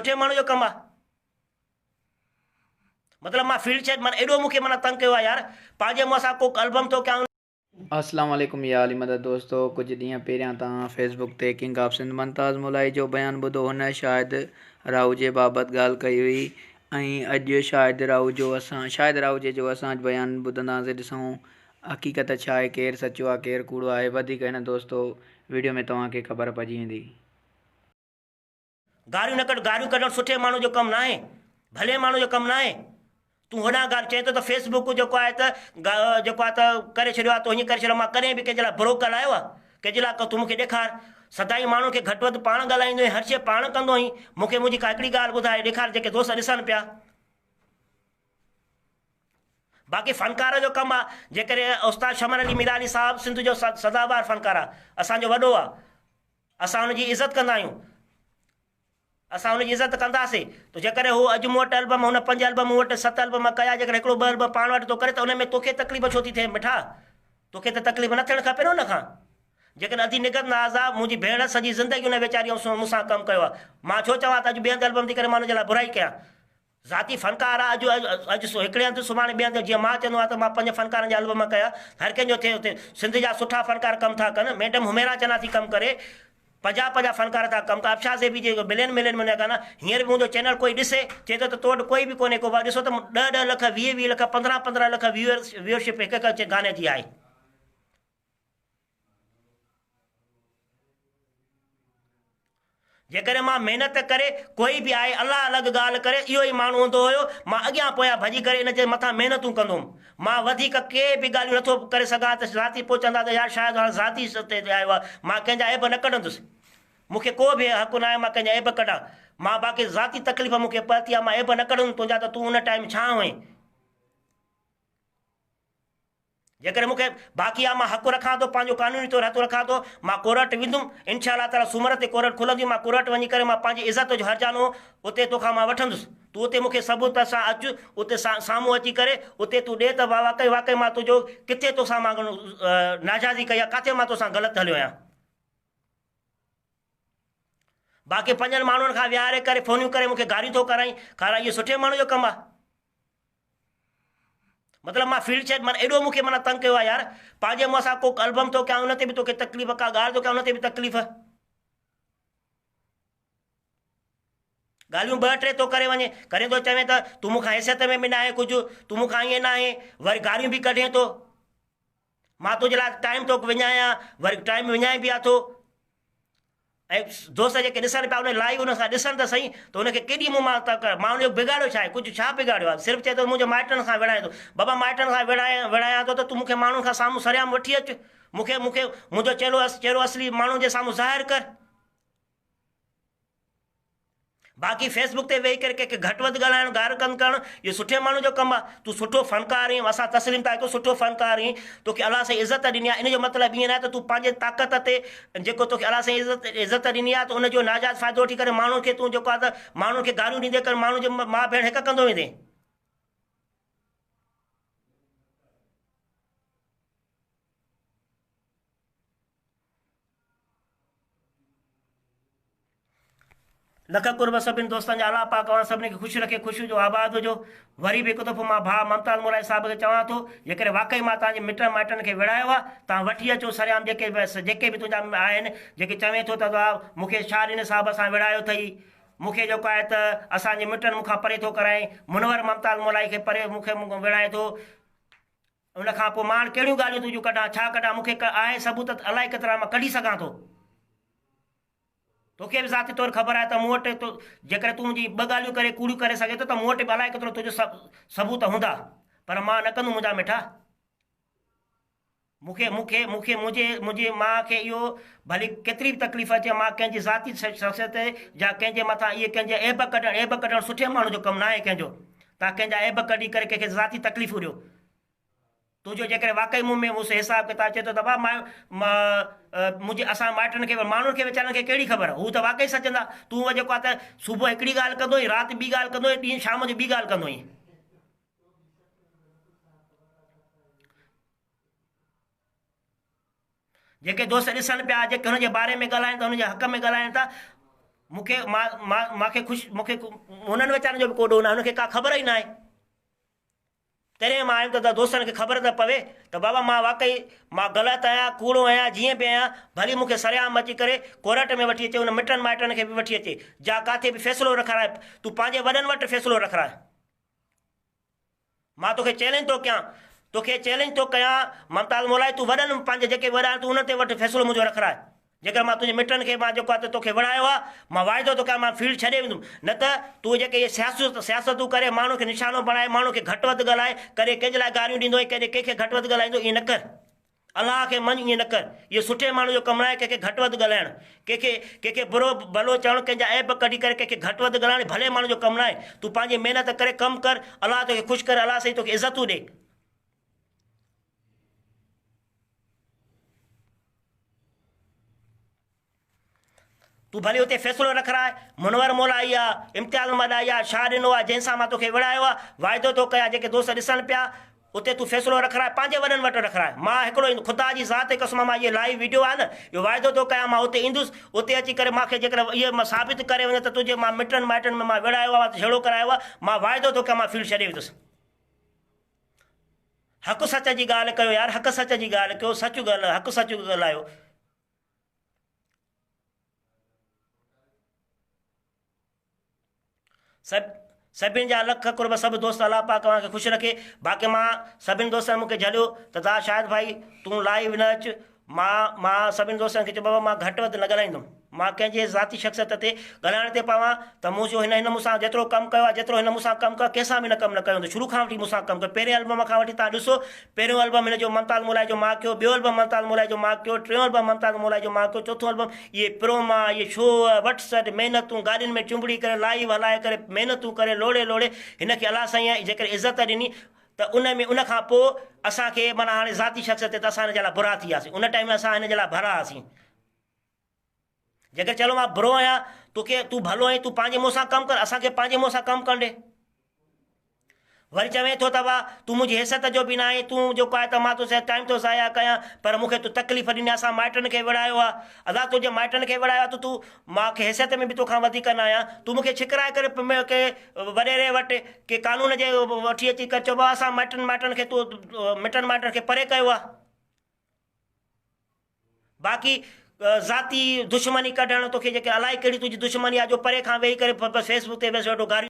سٺي ماڻهو جو ڪم آ؟ مطلب مان فيلڊ شيڊ معنيٰ ايڏو مون کي معنيٰ تنگ ڪيو آ يار پنهنجي منهن سان ڪو البم ٿو ڪيان. اسلام عليڪم يا علي مدد دوستو ڪجهه ڏينهن پهريان توهان فيس بڪ تي ڪنگ آف سنڌ ممتاز مولائي جو بيان ٻڌو هن شاهد راهوجي بابت ڳالهه ڪئي هئي ۽ اڄ شاهد راهوجو اسان شاهد راهوجي جو اسان اڄ بيان ٻڌنداسين ڏسون حقيقت ڇا آهي ڪير سچو آهي ڪير ڪوڙو آهي وڌيڪ هن دوستو ويڊيو ۾ توهان کي خبر پئجي ويندي. گاريون نه ڪڍ، گاريون ڪڍڻ سٺي ماڻهو جو ڪم ناهي، ڀلي ماڻهو جو ڪم ناهي. تون هوڏانهن گار چئين ٿو ته فيس بڪ جيڪو آهي ته جيڪو آهي ته ڪري ڇڏيو آهي، تو هيئن ڪري ڇڏيو آهي، مان ڪڏهن به ڪنهن جي لاء برو ڳالهايو آهي؟ ڪنهن جي لاء تون مون کي ڏيکار. سدائين ماڻهن کي گهٽ وڌ پاڻ ڳالهائيندو آهين، هر شيء پاڻ ڪندو آهين، مون کي منهنجي ڪا هڪڙي ڳالهه ٻڌاء، ڏيکار جيڪي دوست ڏسن پيا. باقي فنڪار جو ڪم آهي، جيڪڏهن استاد شمن علي ميرالي صاحب سنڌ جو سدابهار فنڪار آهي، اسان جو وڏو آهي، اسان ان جي عزت ڪندا آهيون. اسان ان جي عزت ڪنداسين ته جيڪڏهن هو اڄ مون وٽ البم هن پنج البم مون وٽ ست البم ڪيا جيڪڏهن هڪڙو ٻه البم پاڻ وٽ ٿو ڪري ته ان ۾ توکي تڪليف ڇو ٿي ٿئي مٺا توکي ته تڪليف نه ٿيڻ کپي نه ان کان جيڪڏهن ادي نگهت ناز آ منهنجي ڀيڻ سڄي زندگي ان ويچاري مون سان ڪم ڪيو آ مان ڇو چوان ته اڄ ٻئي هنڌ البم ٿي ڪري مان ان جي لاء برائي ڪيان ذاتي فنڪار آ اڄ اڄ هڪڙي هنڌ سڀاڻي ٻئي هنڌ جيئن مان چوندو آهيان ته مان پنج فنڪارن جا البم ڪيا هر ڪنهن جو ٿئي اتي سنڌ جا سٺا فنڪار ڪم ٿا ڪن ميڊم حميرا چنا ٿي ڪم ڪري پنجاهه پنجاهه فنڪار ٿا ڪم ڪن افشا زيبي جي ملين ملين ۾ گانا هينئر به منهنجو چينل ڪوئي ڏسي چئي ٿو ته تو وٽ ڪوئي به ڪونهي ڪو ڏسو ته ڏهه ڏهه لک ويهه ويهه لک پندرهن پندرهن لک ويوئر شپ هڪ هڪ گاني جي آهي. جيڪڏهن مان محنت ڪري ڪوئي به آهي الله الڳ ڳالهه ڪري اهو ئي ماڻهو هوندو هيو مان اڳيان پويان ڀڄي ڪري ان جي مٿان محنتون ڪندو هوم مان وڌيڪ ڪي به ڳالهيون نٿو ڪري سگهان ته ذاتي پوء چوندا ته يار شايد هاڻ ذاتي تي آيو آهي مان ڪنهن جا عيب نه ڪڍندس مون کي ڪو به حق ناهي مان ڪنهن جا عيب ڪڍان مان باقي ذاتي تڪليف مون کي پهتي آهي مان عيب نه ڪڍندم تنهنجا ته تون ان ٽائيم ڇا هئين. جيڪڏهن مون کي باقي آ مان حق رکان ٿو پنهنجو قانوني طور حق رکان ٿو مان ڪورٽ ويندم انشاء الله تعالي سومر تي ڪورٽ کلندي مان ڪورٽ وڃي ڪري مان پنهنجي عزت جو هرجانو اتي توکان مان وٺندس تون اتي مون کي ثبوت سان اچ اتي سامهون اچي ڪري اتي تون ڏي ته واقعي واقعي مان تنهنجو ڪٿي توسان مان ناجائزي ڪئي آ ڪاٿي مان توسان غلط هليو آهيان. باقي پنجن ماڻهن کان ويهاري ڪري فونيون ڪري مون کي گاريون ٿو ڪرائين کارائين اهو سٺي ماڻهو جو ڪم آ. مطلب مان فيلڊ شيڊ معنيٰ ايڏو مون کي معنيٰ تنگ ڪيو آهي يار پنهنجي منهن سان ڪو البم ٿو ڪيان ان تي به توکي تڪليف ڪا ڳالهه ٿو ڪيان ان تي به تڪليف ڳالهيون ٻه ٽي ٿو ڪري وڃي ڪرين ٿو چوين ته تون مون کان حيثيت ۾ به ناهي ڪجهه تون مون کان ائين ناهي وري گاريون به ڪڍين ٿو مان تنهنجي لاء ٽائيم ٿو وڃايان وري ٽائيم وڃائي به اٿو ۽ دوست جيڪي ڏسن پيا ان لائيو ان سان ڏسن ته سهي ته ان کي ڪيڏي مون مان تڪ مان ان جو بگاڙيو ڇا آهي ڪجهه ڇا بگاڙيو آهي صرف چئي ٿو منهنجي مائٽن سان وڙهائين ٿو بابا مائٽن سان وڙهايان وڙهايان ٿو ته تون مون کي ماڻهن کان سامهون سرعام وٺي اچ مون کي مون کي منهنجو چهرو چهرو اصلي ماڻهن جي سامهون ظاهر ڪر باقي فيس بڪ تي ويهي ڪري ڪنهن کي گهٽ وڌ ڳالهائڻ گار گند ڪرڻ اهو سٺي ماڻهو جو ڪم آهي تون سٺو فنڪار آهين اسان تسليم ٿا ڪيون سٺو فنڪار آهين توکي الله سائين عزت ڏني آهي ان جو مطلب ائين ناهي ته تون پنهنجي طاقت تي جيڪو توکي الله سائين عزت عزت ڏني آهي ته ان جو ناجائز فائدو وٺي ڪري ماڻهن کي تون جيڪو آهي ته ماڻهن کي گاريون ڏيندي ڪر ماڻهن جي ماء ڀيڻ هڪ ڪندو ويندين. لک قرب سڀني دوستن جا الله پاڪ اوهان سڀني کي خوش رکي خوش هجو آباد هجو وري به هڪ دفعو مان ڀاء ممتاز مورائي صاحب کي چوان ٿو جيڪڏهن واقعي مان توهان جي مٽن مائٽن کي وڙهايو آ توهان وٺي اچو سرعام جيڪي جيڪي به تنهنجا آهن جيڪي چوين ٿو ته مون کي شاهه ڏني صاحب سان وڙهايو اٿئي مون کي جيڪو آهي ته اسان جي مٽن مون کان پري ٿو ڪرائين منور ممتاز مولائي کي پري مون کي وڙهائين ٿو ان کان پوء مان ڪهڙيون ڳالهيون تنهنجون ڪڍان، ڇا ڪڍان، مون کي آهي ثبوت ته الائي ڪيترا مان ڪڍي سگهان ٿو. توکي به ذاتي طور خبر آهي ته مون وٽ جيڪڏهن تون منهنجي ٻه ڳالهيون ڪري ڪوڙيون ڪري سگهين ٿو ته مون وٽ به الائي ڪيترو تنهنجو ثبوت هوندا، پر مان نه ڪندم منهنجا مٺا. مون کي، مون کي، مون کي، منهنجي، منهنجي ماء کي اهو ڀلي ڪيتري به تڪليف اچي، مان ڪنهن جي ذاتي شخصيت يا ڪنهن جي مٿان اهي ڪنهن جي عيب ڪڍڻ، عيب ڪڍڻ سٺي ماڻهو جو ڪم ناهي ڪنهن جو. توهان ڪنهن جا عيب ڪڍي ڪري ڪنهن کي ذاتي تڪليفون ڏيو. تنهنجو جيڪڏهن واقعي مون ۾ مون سان حساب ڪتاب اچي ٿو ته ڀاء مان منهنجي اسان مائٽن کي ماڻهن کي ويچارن کي ڪهڙي خبر هو ته واقعي سچندا تون جيڪو آهي ته صبح هڪڙي ڳالهه ڪندو آهين رات ٻي ڳالهه ڪندو آهين ڏينهن شام جو ٻي ڳالهه ڪندو آهين. جيڪي دوست ڏسن پيا جيڪي هن جي باري ۾ ڳالهائين ٿا هن جي حق ۾ ڳالهائين ٿا. مون کي مان مان مان کي خوش مون کي انهن ويچارن جو به ڪو ڏوهه ناهي انهن کي ڪا خبر ئي ناهي. تڏهن مان آيم ته دوستن کي خبر ته پوي ته بابا مان واقعي مان غلط آهيان، ڪوڙو آهيان، جيئن به آهيان، ڀلي مون کي سرعام اچي ڪري ڪورٽ ۾ وٺي اچي، ان مٽن مائٽن کي به وٺي اچي، جا ڪاٿي به فيصلو رکرائي، تون پنهنجي وڏن وٽ فيصلو رکراء. مان توکي چئلينج ٿو ڪيان، توکي چئلينج ٿو ڪيان ممتاز مولائي تون وڏن پنهنجي جيڪي وڏا آهن تون انهن تي وٺ فيصلو منهنجو رکراء. جيڪر مان تنهنجي مٽن کي مان جيڪو آهي ته توکي وڙهايو آهي، مان واعدو ٿو ڪيان مان فيلڊ ڇڏي ويندم، نه ته تون جيڪي اهي سياست سياستون ڪري ماڻهن کي نشانو بڻائي ماڻهن کي گهٽ وڌ ڳالهائي ڪڏهن ڪنهن جي لاء گاريون ڏيندو ۽ ڪڏهن ڪنهن کي گهٽ وڌ ڳالهائيندو ائين نه ڪر. الله کي مڃ ائين نه ڪر. اهو سٺي ماڻهو جو ڪم ناهي ڪنهن کي گهٽ وڌ ڳالهائڻ، ڪنهن کي ڪنهن کي برو ڀلو چوڻ، ڪنهن جا عيب ڪڍي ڪري ڪنهن کي گهٽ وڌ ڳالهائڻ ڀلي ماڻهو جو ڪم ناهي. تون پنهنجي محنت ڪري ڪم ڪر، الله توکي خوش ڪري، الله سائين توکي عزتون ڏي. تون ڀلي اتي فيصلو رکراء، منور مولائي آ، امتياز مڏائي آ، شاهه ڏنو آ، جنهن سان مان توکي وڙهايو آ، واعدو ٿو ڪيان، جيڪي دوست ڏسن پيا، اتي تون فيصلو رکراء، پنهنجي وڏن وٽ رکراء، مان هڪڙو ايندس، خدا جي ذات جي قسم مان اهي لائيو ويڊيو آهي نه، اهو واعدو ٿو ڪيان، مان اتي ايندس، اتي اچي ڪري مان کي جيڪڏهن اهي ثابت ڪري وڃي ته تنهنجي مان مٽن مائٽن ۾ مان وڙهايو آ، جهيڙو ڪرايو آ، مان واعدو ٿو ڪيان، مان فيلڊ ڇڏي ويندس. حق سچ جي ڳالهه ڪيو يار حق سچ جي ڳالهه ڪيو سچ ڳالهه حق سچ ڳالهايو. سڀ سڀن جا لک قرب سڀ دوست الله پاڪ اوهان کي خوش رکي باقي مان سڀن دوستن مونکي جهليو ته دا شاهد ڀائي تون لائيو نه اچ مان مان سڀني دوستن کي چيو بابا مان گهٽ وڌ نه ڳالهائيندم. مان ڪنهن جي ذاتي شخصيت تي ڳالهائڻ تي پوان ته مون جو هن هن مون سان جيترو ڪم ڪيو آهي جيترو هن مون سان ڪم ڪيو آهي ڪنهن سان به هن ڪم نه ڪيو هوندو شروع کان وٺي مون سان ڪم ڪيو پهرين البم کان وٺي توهان ڏسو پهريون البم هن جو ممتاز مولائي جو مان ڪيو ٻيو البم ممتاز مولائي جو مان ڪيو ٽيون البم ممتاز مولائي جو مان ڪيو چوٿون البم اهي پروما اهي شو وٽ سٽ محنتون گاڏين ۾ چنبڙي ڪري لائيو هلائي ڪري محنتون ڪري لوڙي لوڙي هن کي الله سائين جيڪر عزت ڏني ته ان ۾ ان کان پوء اسان کي معنيٰ هاڻي ذاتي شخصيت تي ته اسان هن جي لاء برا ٿي وياسين ان ٽائيم ۾ اسان هن جي لاء ڀلا هئاسين جيڪر چلو مان برو آهيان توکي تون ڀلو آهين تون پنهنجي منهن سان ڪم ڪر اسان کي پنهنجي منهن سان ڪم ڪرڻ ڏي وري چوين ٿو ته وا تون منهنجي حيثيت جو به نه آهين تون جيڪو آهي ته مان تو سان ٽائيم ٿو ضايع ڪيان پر مون کي تو تڪليف ڏني اسان مائٽن کي وڙهايو آهي ادا تنهنجي مائٽن کي وڙهايو آهي ته تون مان کي حيثيت ۾ به توکان وڌيڪ نه آهيان تون مون کي ڇڪرائي ڪري وڏيري وٽ ڪي قانون جي وٺي اچي ڪري چئبو آ اسان مائٽن مائٽن کي تو مٽن مائٽن کي پري ڪيو آ باقي ذاتي دشمني ڪڍڻ توکي جيڪي الائي ڪهڙي تنهنجي دشمني آ جو پري کان ويهي ڪري فيس بڪ تي ويس ويٺو گاريون.